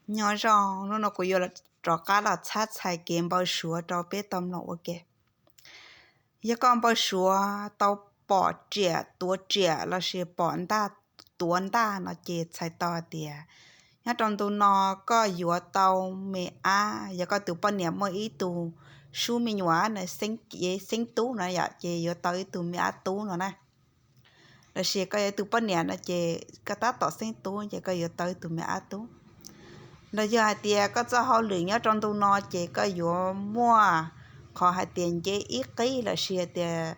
Nyob zoo, hnub no kuv yuav rov qab los txhab txhais kev npau suav rau peb tau mloog ua ke. Yog koj npau suav tau pom riam tuav riam lossis pom ntaj tuav ntaj no ces txhais tau hais tias nyob rau ntu no koj yuav tau me ab. Yog koj tus poj niam muaj ib tug sub me nyuam na, xeeb tub no yom, ces yuav tau ib tug me ab tub no na. Lossis koj yuav ib tug poj niam no ces koj tab tom xeeb tub ces koj yuav tau ib tug me ab tub. Los yog hais tias koj txoj hauj lwm nyob rau ntu no ces koj yuav muaj qhov hais tias nce ib qib lossis hais tias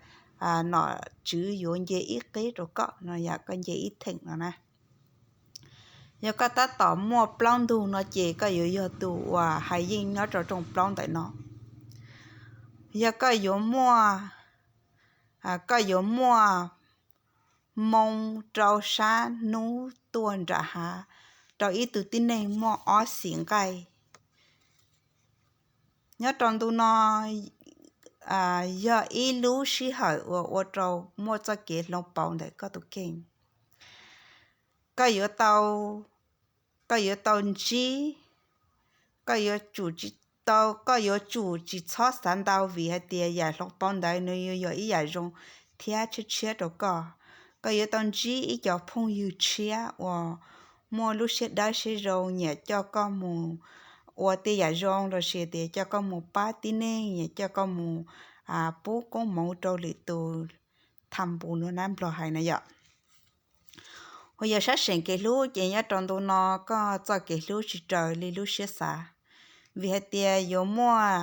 nom tswv yuav nce ib qib rau koj no yom, koj nce ib theem no na. Yog koj tab tom muaj plaub ntug no ces koj yuav yog tus uas hais yeej nyob rau rooj plaub ntawm no. Yog koj yuav muaj, koj yuav muaj moo rau sab hnub tuaj nram hav rau ib tug tib neeg muaj ob xis nqaij. Nyob rau ntu no yog ib lub sij hawm uas ua rau muaj txoj kev hloov pauv ntawm koj tus kheej. Koj yuav tau, koj yuav tau ntsib, koj yuav tsum tsis tau, koj yuav tsum tsis txhob xav ntau vim hais tias yam hloov pauv ntawd nws yuav yog ib yam zoo thiab tshiab tshiab rau koj. Koj yuav tau ntsib ib co phooj ywg tshiab uas muaj lub siab dawb siab zoo, nyiam coj koj mus ua tej yam zoo lossis tias coj koj mus pab tib neeg, nyiam coj koj mus pub koob hmoov rau lwm tus, tham npus no na nplog hais na yom. Ho yog sab seem kev hlub ces nyob rau ntu no koj txoj kev hlub tsis raws li lub siab xav, vim hais tias yuav muaj,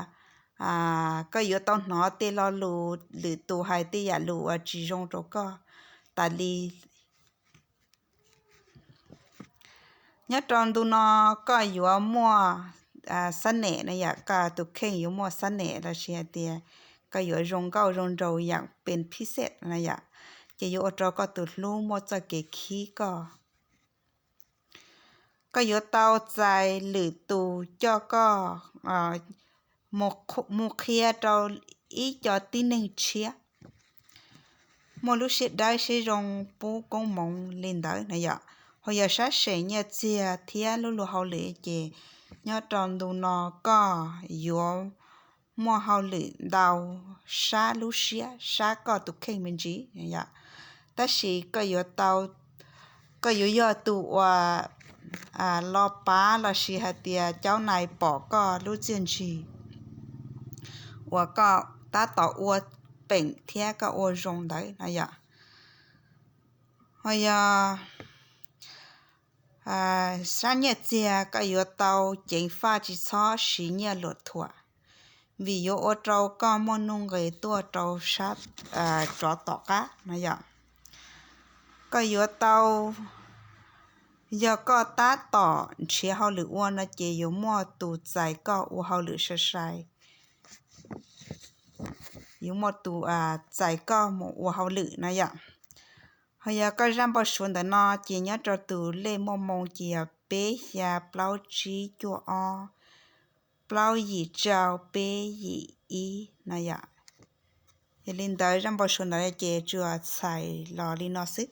koj yuav tau hnov tej lo lus lwm tus hais tej yam lus uas tsis zoo rau koj tas li. Nyob rau ntu no koj yuav muaj xab nem na yom, koj tus kheej yuav muaj xab nem lossis hais tias koj yuav zoo nkauj zoo nraug yam pes phij xej na yom, ces yuav ua rau koj tus hlub muaj txoj kev khib koj. Koj yuav tau txais lwm tus coj koj mus qhia rau ib co tib neeg tshiab, muaj lub siab dawb siab zoo pub koob hmoov li ntawd na yom. Ho yog sab seem nyiaj txiag thiab lub luag hauj lwm ces nyob rau ntu no koj yuav muaj hauj lwm ntau sab lub siab sab koj tus kheej me ntsis yom. Tab sis koj yuav tau, koj yuav yog tus uas los pav lossis hais tias caub nais pom koj lub txiaj ntsig uas koj tab tom ua peem thiab koj ua zoo ntawd na yom. Ho yog sab nyiaj txiag koj yuav tau ceev faj tsis txhob siv nyiaj luam thuam, vim yuav ua rau koj muaj nuj nqis tuaj rau sab rov tom qab no yom. Koj yuav tau, yog koj tab tom nrhiav hauj lwm ua no ces yuav muaj tus txais koj ua hauj lwm sai sai, yuav muaj tus txais koj mus ua hauj lwm na yom. Ho yog koj zaj npau suav ntawm no ces nyob rau tus lej muaj moo ces yog peb xya plaub tsib cuaj ob plaub yim rau peb yim ib no yom. Yog li ntawd zaj npau suav ntawd ces tsuas txhais los li no xwb.